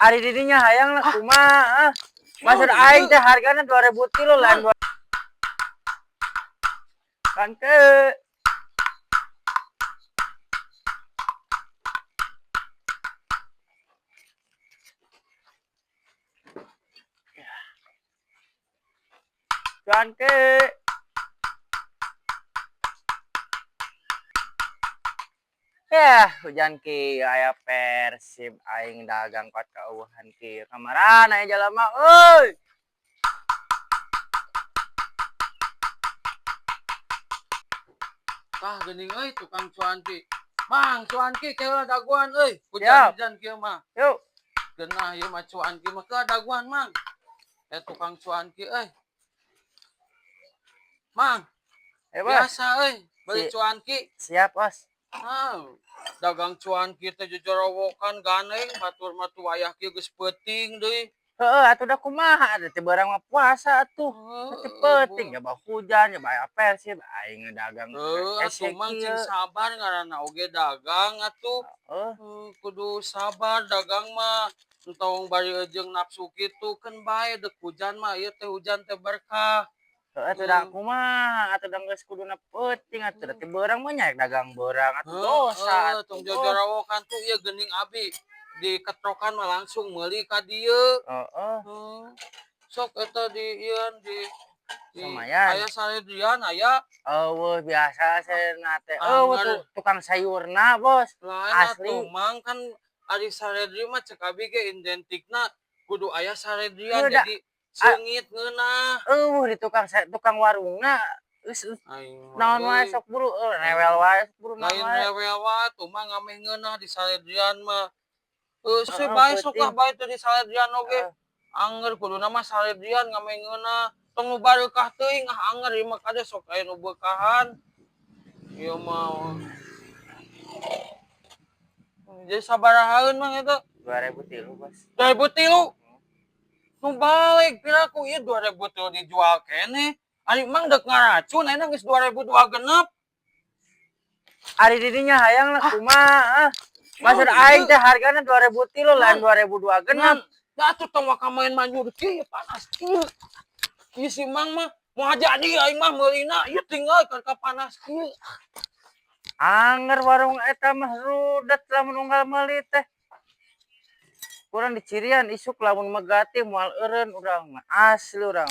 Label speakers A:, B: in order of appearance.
A: Ari didinya hayang lah kumaha, ah. Maksud
B: Oh,
A: aing
B: iya.
A: teh hargana 2003 lain dua. Kan ke Cuan ke. Ya, hujan ki aya Persib, aing dagang kuat kaeueuhan ki. Kamarana aya jalma euy?
B: Tah geuning euy tukang cuanki. Mang, cuanki keula daguan euy.
A: Siap.
B: Hujan-hujan kieu mah.
A: Yuk.
B: Geunah ieu mah cuanki mah, ke daguan, Mang. Eh, tukang cuanki euy. Mang,
A: Eh, Bos.
B: Biasa euy, beli cuanki.
A: Siap, Bos.
B: Ah, dagang cuanki teh jojorowokan gandeng, batur mah tuh wayah kieu geus peuting deui.
A: Heeh, atuh da kumaha teh beurang mah puasa atuh. Teu peuting ya bah hujan ya bah Persib aing dagang.
B: Heuh,
A: hese
B: atuh Mang
A: kieu.
B: Cing sabar, ngaranna oge dagang atuh.
A: Heeh.
B: Kudu sabar dagang mah. Entong bari jeung nafsu kitu, keun bae deuk hujan mah, ieu teh hujan teh berkah.
A: Heeh, atuh da kumaha atuh da geus kuduna peuting atuh da teu beurang mah nya dagang beurang atuh dosa
B: Heeh, tong
A: atuh, Bos.
B: jojorowokan tuh ieu geuning abi diketrokan mah langsung meuli ka dieu.
A: Heeh.
B: Heuh. Sok eta di ieu di
A: Lumayan.
B: Aya saredrian aya.
A: Eueuh, biasa saena teh. Eueuh
B: Angger.
A: Tuh tukang sayurna, Bos.
B: Lain
A: Asli.
B: atuh Mang, kan ari saredri mah cek abi ge identikna kudu aya saredrian
A: Heuh, da
B: jadi seungit ngeunah.
A: Eueuh di tukang warungna geus
B: Aing mah
A: naon wae
B: euy.
A: Sok buru rewel wae sok buru naon
B: Lain
A: wae.
B: Rewel wae tuh mah, ngameh ngeunah di saredrian mah. Heuh, bae sok
A: peuting.
B: Lah bae teh di saredrian oge.
A: Heeh.
B: Anger kuduna mah saredrian ngameh ngeunah. Tong nu bareukah teuing ah, anger ieu mah kade sok aya nu beukahan. Ieu mah. Jadi sabarahaeun, Mang, eta?
A: 2003, Bos.
B: 2003. Nu balik piraku ieu 2003 dijual keneh. Ari Mang dek ngaracun ayeuna geus 2002 genep.
A: Ari didinya hayang lah kumaha, ah. Maksud
B: Oh,
A: aing
B: iya.
A: teh hargana 2003 lain 2002 genep.
B: Ya atuh tong waka main manjur kieu panas kieu. Kieu si Mang mah moal jadi aing mah meulina ieu tinggal ka panas kieu.
A: Anger warung eta mah rudet lamun unggal meuli teh. Kurang dicirian isuk lamun megati moal eureun urang mah, asli urang.